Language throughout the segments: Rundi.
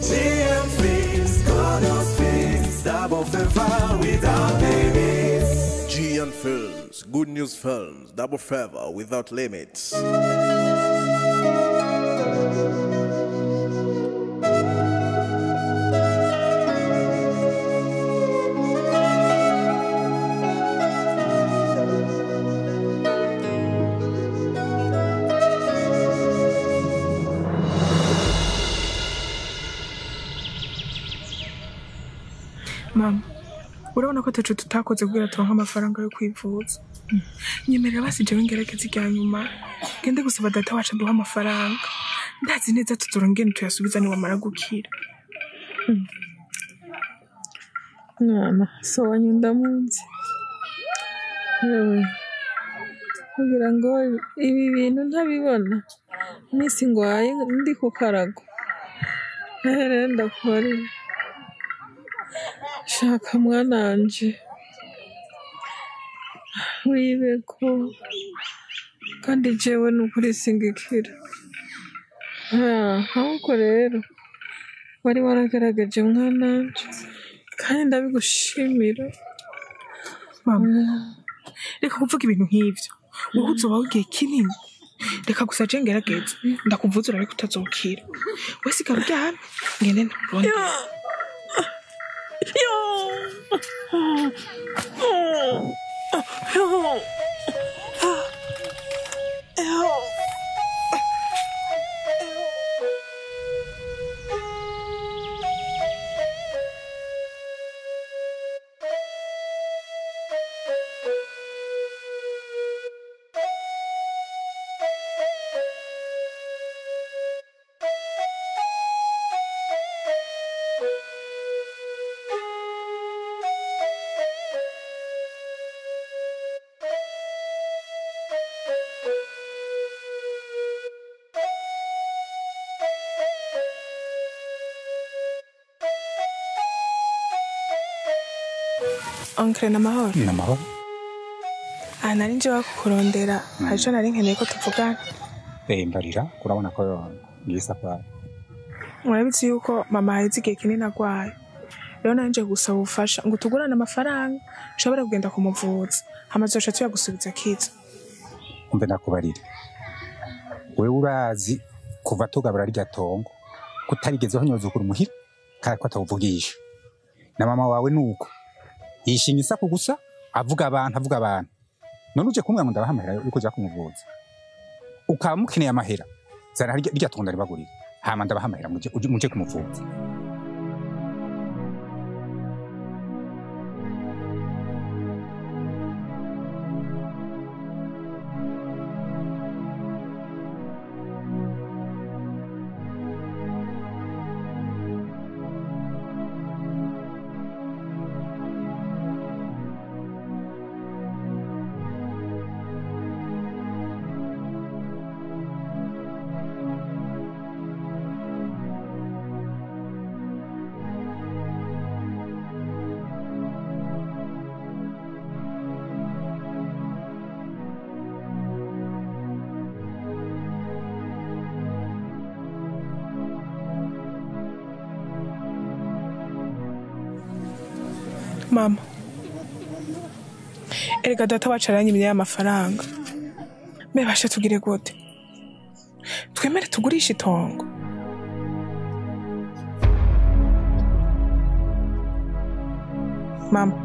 GM Films, good news films, double favor without limits. GN Films, Good News Films, double favor without limits. Mama, urabona ko ataco tutakoze kugira turonke amafaranga yo kwivuza. Nyemerera basi jewe ngerageze irya nyuma, ngende gusaba data wacu aduhe amafaranga. Ndazi neza tuzoronka ingene tuyasubiza niwamara gukira. Mwana so wanyu ndamuzi yewe, kugira ngo ibi bintu ntabibona iminsi ngwaye ndi ku karago. Rero ndakubarira, shaka mwananje wibeko, kandi jewe nukuri singikira. Ahubwo rero wari waragerageje mwananje, kandi ndabigushimira. Mama, reka kuvuga ibintu nk'ivyo. Wowe uzobaho igihe kinini. Reka gusa je ngerageze, ndakuvuza urabe ko utazokira. We sigara uryamye, ngende nkurondere. Oncle, namahoro. Namahoro. Ah, nari nje wakukurondera. Hari ico nari nkeneye ko tuvugana. Mbarira, urabona ko ngiye safari. Murabizi yuko mama aheze igihe kinini agwaye. Rero nari nje gusaba ubufasha ngo tugurane amafaranga nshobore kugenda kumuvuza. Hama azoca tuyagusubiza akiza. Umve ndakubarira. Wewe urazi kuva tugabura rirya tongo kutarigeze honyozukura umuhira kandi ko atawuvugisha. Na mama wawe nuko yishinga isaku gusa avuga abantu avuga abantu. None uje kumwe ngo ndabaha amahera yo kuja kumuvuza. Ukaba mukeneye amahera, zana rirya tongo ndaribagurira. Hama ndabaha amahera muje kumuvuza. Mama, erega data wacu aranyimye y'amafaranga. Mebashe tugire gute? Twemere tugurishe itongo. Mama,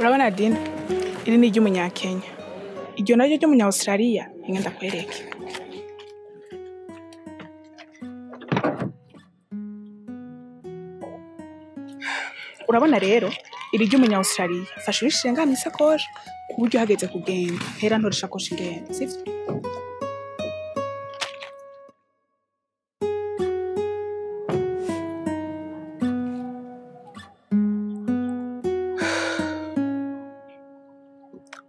Urabona Dina, iri ni iry'umunyakenya, iryo naryo ry'umunya-Australia. Inga ndakwereke. Urabona rero iri ry'umunya-Australia, fasha urishire ngaha mw'isakoshi ku buryo hageze kugenda hera ntora ishakoshi ingenda, sivyo?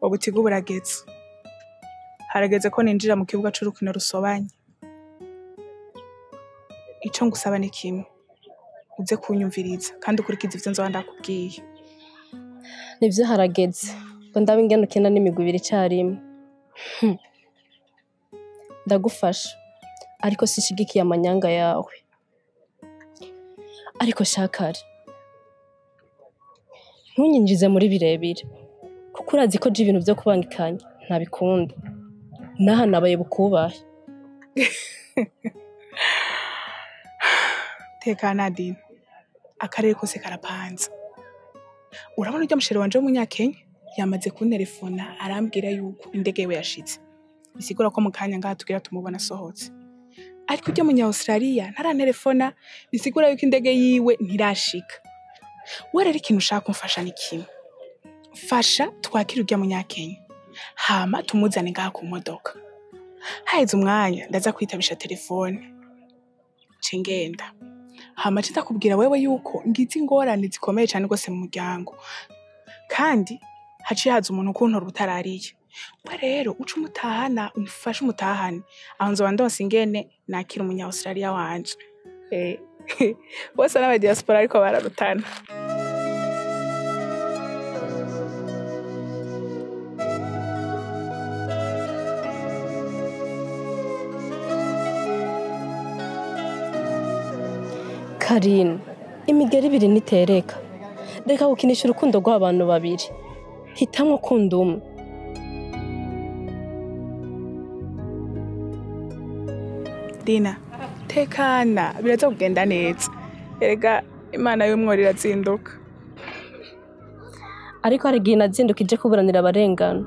Ubutigu burageze, harageze ko ninjira mu kibuga c'urukino rusobanye. Ico ngusaba ni kimwe, uze kunyumviriza kandi ukurikize ivyo nzoba ndakubwiye. Nivyo harageze ngo ndabe ingene ukina n'imigwi ibiri icarimwe. Ndagufasha ariko sinshigikiye amanyanga yawe. Ariko shakare, ntunyinjize muri birebire kuko urazi ko je ibintu vyo kubangikanya ntabikunda. Naha nabaye bukubahe. Tekana Dina, akarere kose karapanze. Urabona urya musheri wanje w'umunyakenya yamaze kunterefona arambwira yuko indege yiwe yashitse, bisigura ko mu kanya ngaha tugira tumubona asohotse. Ariko urya munya-Australia ntaranterefona, bisigura yuko indege yiwe ntirashika. We rero ikintu ushaka kumfasha ni kimwe, fasha twakire urya munyakenya hama tumuzane ngaha ku modoka. Haheze umwanya ndaza kwitabisha telefone nce ngenda, hama nce ndakubwira wewe yuko ngize ingorane zikomeye cane rwose mu muryango, kandi haciye haza umuntu kuntora ubutarariye. We rero uce umutahana, umufashe umutahane, aho nzoba ndonse ingene nakira umunya-Australia wanje. Bose n'aba diaspora ariko bararutana. Karine, imigeri ibiri ntitereka. Reka gukinisha urukundo rw'abantu babiri, hitamwo ukunda umwe. Dina, tekana, biraza kugenda neza. Erega Imana y'umworo irazinduka. Ariko hari igihe nazinduka ije kuburanira abarengana.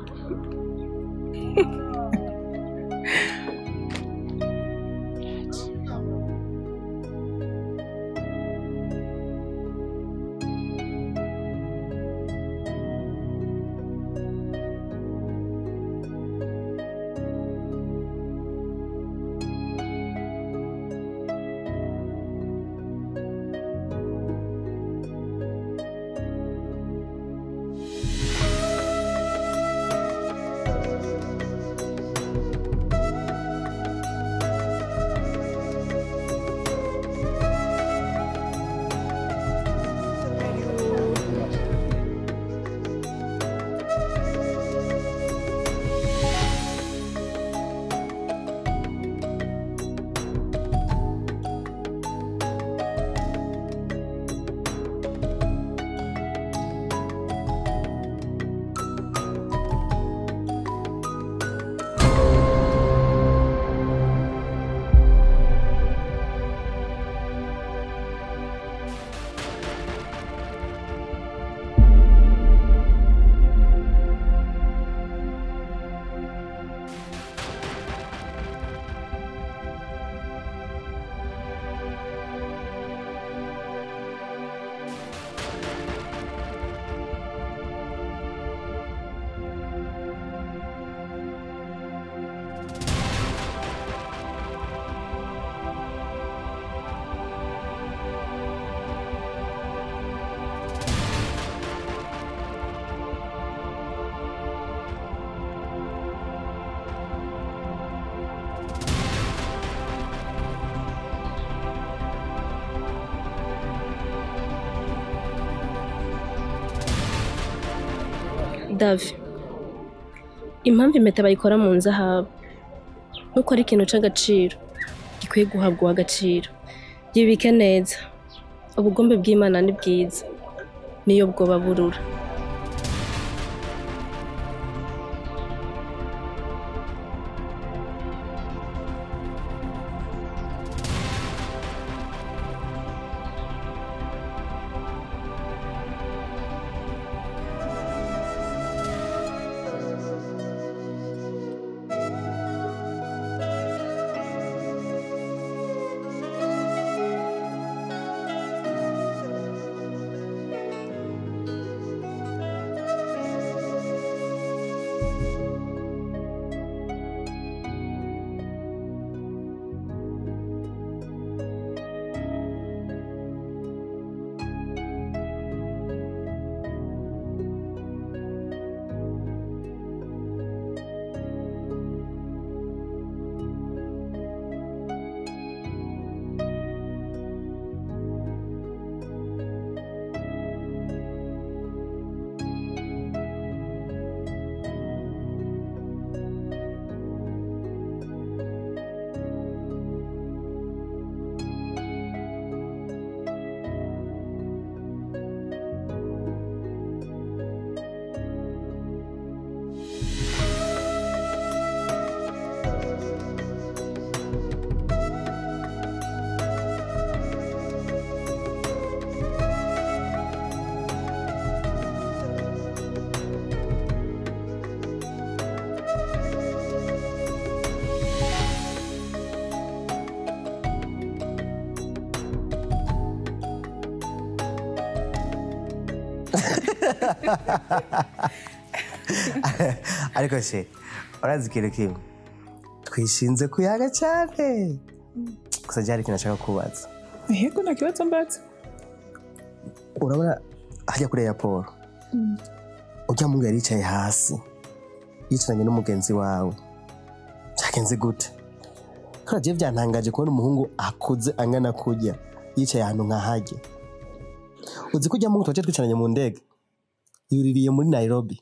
Davi, impamvu impeta bayikora mu nzahabu nuko ari ikintu c'agaciro gikwiye guhabwa agaciro. Yibike neza, ubugombe bw'Imana ni bwiza, niyo bwoba burura. Ariko she urazi ikintu kimwe twishinze kuyaga cyane gusa byari ikintu nashaka kubaza. Yego nta kibazo mbaza. Urabona hajya kuri airport ujya mungu yari yicaye hasi yicaranye n'umugenzi wawe, byagenze gute? Kubera jewe byantangaje kubona umuhungu akuze angana kurya yicaye ahantu nka hajya. Uzi ko ujya mungu twaje twicaranye mu ndege yuririye muri Nairobi.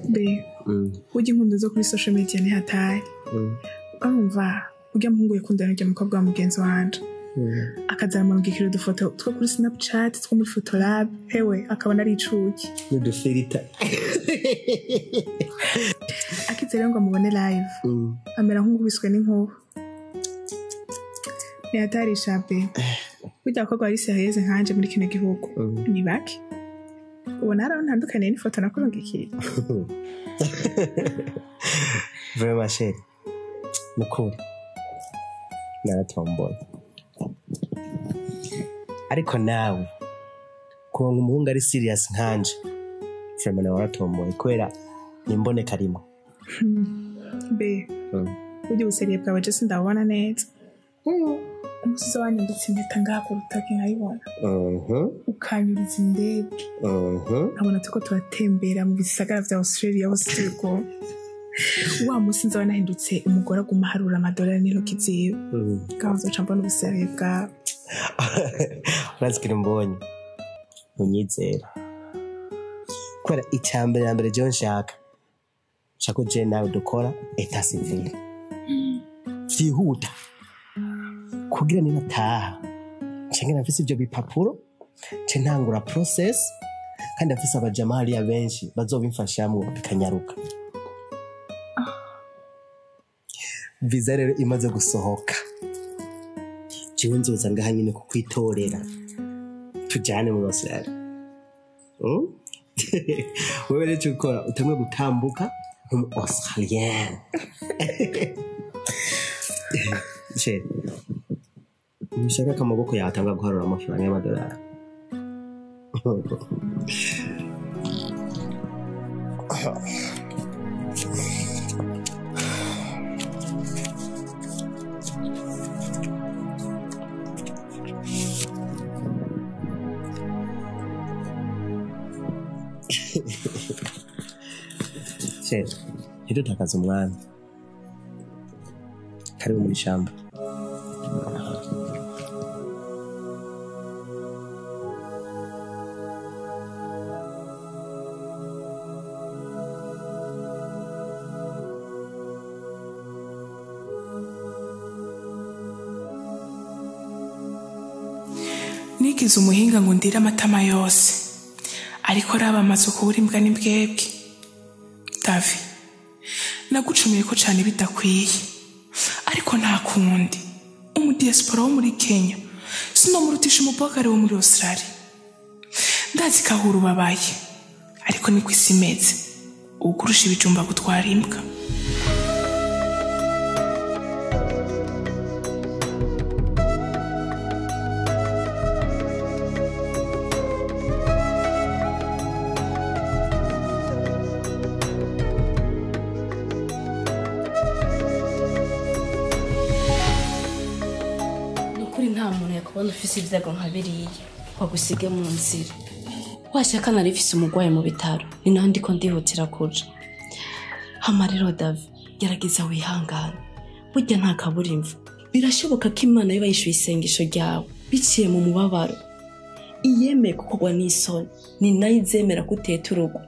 Be ujya inkundo zo kuri social media ni hataye. Urumva ujya muhungu yakundana n'ujya mukobwa wa mugenzi wanje akazamurungikira udufoto two kuri Snapchat two muri Photolab, hewe akabona ari icuki n'udufirita. Akize rero ngo amubone live amera nk'ukubiswe n'inkuba. Ni hatarisha be. Burya abakobwa bari sérieux nkanje muri kino gihugu ni bake. Ubona hari aho ntandukaniye n'ifoto nakurungikiye. Vraiment chérie, nukuri naratomboye. Ariko nawe kuronka umuhungu ari serious nkanje vraiment nawe waratomboye kubera nimboneka rimwe. Be burya ubuseriye bwawe je sindabubona neza. Umusizi wanyambitse impeta ngaha ku rutoki nkayibona, ukanyuriza indege nkabona turiko turatembera mu bisagara vya Australia hose turi kumwe. Wa musi nzaba nahindutse umugore aguma aharura amadolari n'intoki ziwe, ngaho nzoca mbona ubuseriye bwawe. Urazi ikintu mbonye unyizera kubera icya mbere na mbere jewe nshaka ko jewe nawe dukora etat civil vyihuta kugira ninataha nce ngena mfise ivyo bipapuro nce ntangura process kandi mfise abajama hariya benshi bazobimfashamwo bikanyaruka. Visa rero imaze gusohoka jewe nzoza ngaha nyine kukwitorera tujyane mu Australia. Wewe rero icyo ukora utamwe gutambuka nk'umu Australien. Chérie, ntushaka ko amaboko yawe atanga guharura amafaranga y'amadolari? Chérie, ntidutakaze umwanya. Karibu muri shamba. Nigize umuhinga ngo ndire amatama yose, ariko raba amazu kubura imbwa n'imbwebwe. Davi, nagucumiye ko cane bidakwiye, ariko nta kundi. Umudiaspora wo muri Kenya sinomurutisha umubogari wo muri Australia. Ndazi ko ahura ubabaye, ariko niko isi imeze. Uwukurusha ibijumba gutwara imbwa. Nukuri nta muntu yakubona ufise ibyago nka biriya wagusige mu nzira. Washaka nari mfise umurwayi mu bitaro, ni naho ndiko ndihutira kuja. Hama rero Davi, gerageza wihangane. Burya nta kabura imvu. Birashoboka ko Imana yoba yishuye isengesho ryawe biciye mu mubabaro. Iyemeye kukugwa n'isoni, ni nayo izemera ko uteta urugo.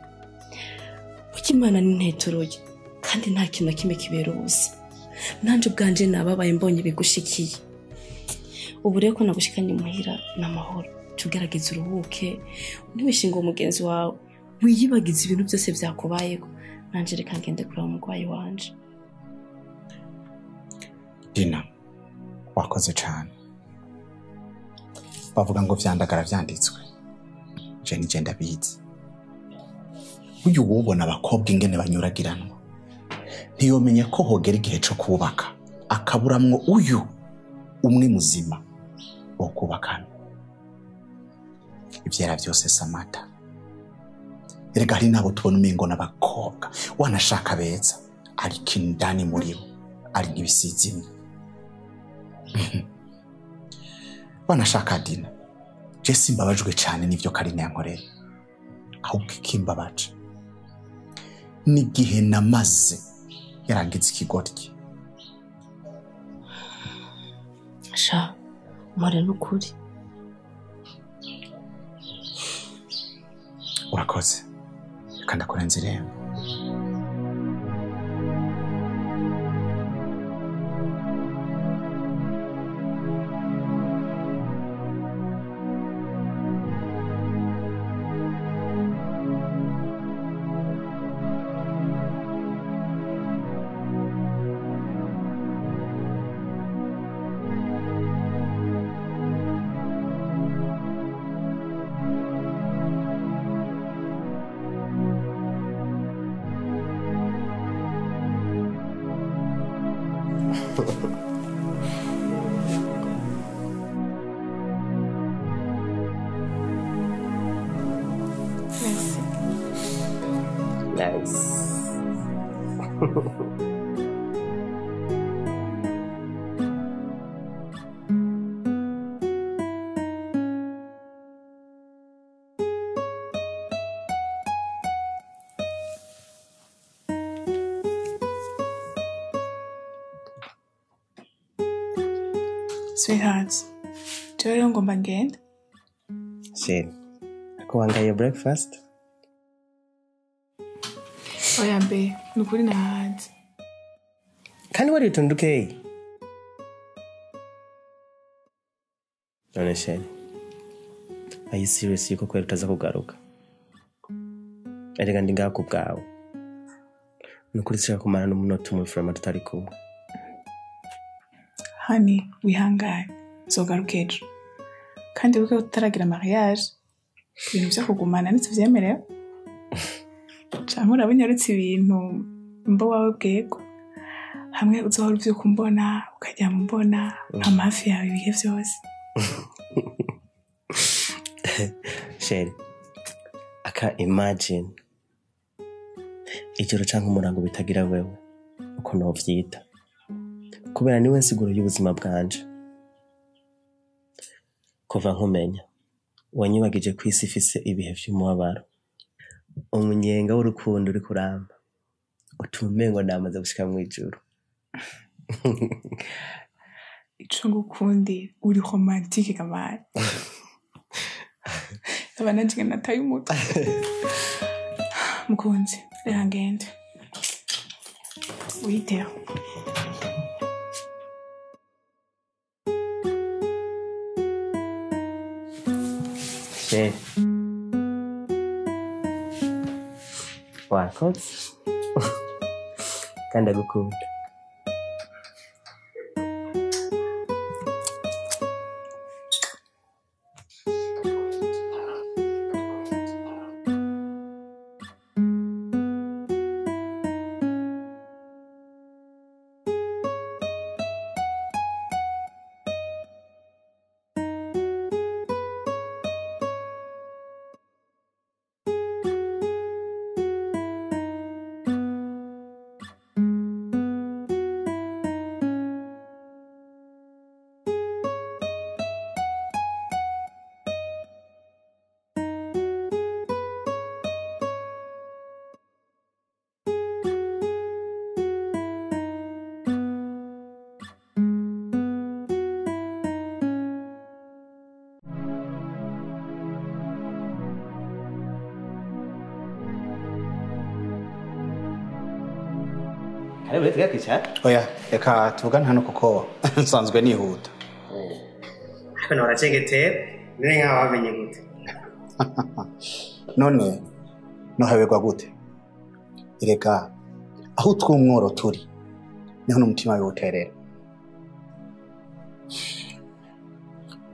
Burya Imana ni nteturuye, kandi nta kintu na kimwe kibera ubusa. Nanje ubwanje nababaye mbonye bigushikiye. Ubu rero ko nagushikanye muhira n'amahoro, tugerageze uruhuke, ntiwishinge umugenzi wawe, wiyibagize ibintu byose byakubayeko. Nanje reka ngende kuraba umurwayi wanje. Dina, wakoze cane. Bavuga ngo vyandagara vyanditswe, je nije ndabizi. Burya uwubona abakobwa ingene banyuragiranwa ntiyomenya ko hogera igihe co kubaka. Akaburamwo uyu umwe muzima wo kubakana. Ivyera vyose Samata. Erega hari nabo tubona umengo n'abakobwa wanashaka beza ariko indani muri bo ari nk'ibisizimwe. Wanashaka Dina. Je simbabajwe cyane n'ivyo Karine yankoreye. Ahubwo ikimbabaje n'igihe namaze yarangiza ikigoryi. Sha, mpore n'ukuri. Urakoze. Reka ndakurenza irembo. Merci. Nice. Sweetheart, jewe rero ngomba ngende. Sheri, ako wangaye breakfast? Oya mbe, ni ukuri nahaze. Kandi wari utuntu dukeyi. None Sheri, are you serious yuko kweri utaza kugaruka? Erega ndi ngaha ku bwawe. Ni ukuri sinshaka kumara n'umunota umwe Frema tutari kumwe. Honey, wihangane. Nzogaruka ejo. Kandi wibuke ko tutaragira mariage. Ibintu vyo kugumana ntituvyemerewe. Canke urabona uretse ibintu mbo wawe bwego. Hamwe uzohora uvyuka umbona, ukaryama umbona, nkama hafi yawe ibihe vyose. Sheri, I can't imagine ijoro canke umurango bitagira wewe uko novyita. Kubera niwe nsiguro y'ubuzima bwanje. Kuva nkumenya, wanyibagije ko isi ifise ibihe vy'umubabaro. Umunyenga w'urukundo uri kuramba utuma umengo namaze gushika mw'ijuru. Ico ngukundi uri romantique kamara. Ndaba nanje nataye umutwe. Mukunzi, reka ngende. Witeho. Sheri, wakoze kandi ndagukunda. Karibu rero tugakwicara. Oya, reka tuvugane hano kuko nsanzwe nihuta. Ariko nawe uracengetera, none nkaho wamenye gute? None nohaberwa gute? Erega aho utw'umworo turi niho n'umutima wiwuterera.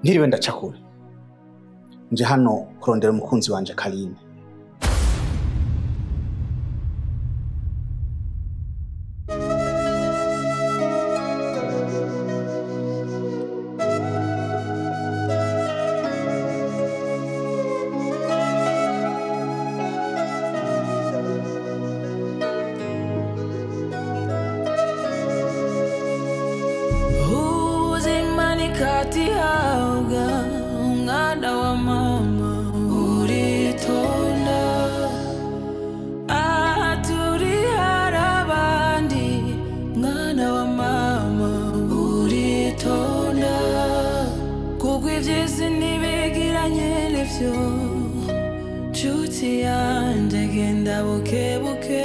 Ntiriwe ndacakura. Nje hano kurondera umukunzi wanje Karine. Katihabwa umwana wa mama, uritonda. Aha turi hari abandi, mwana wa mama, uritonda. Kuko iby'isi ntibigiranye nibyo, nshuti yanjye, genda buke buke.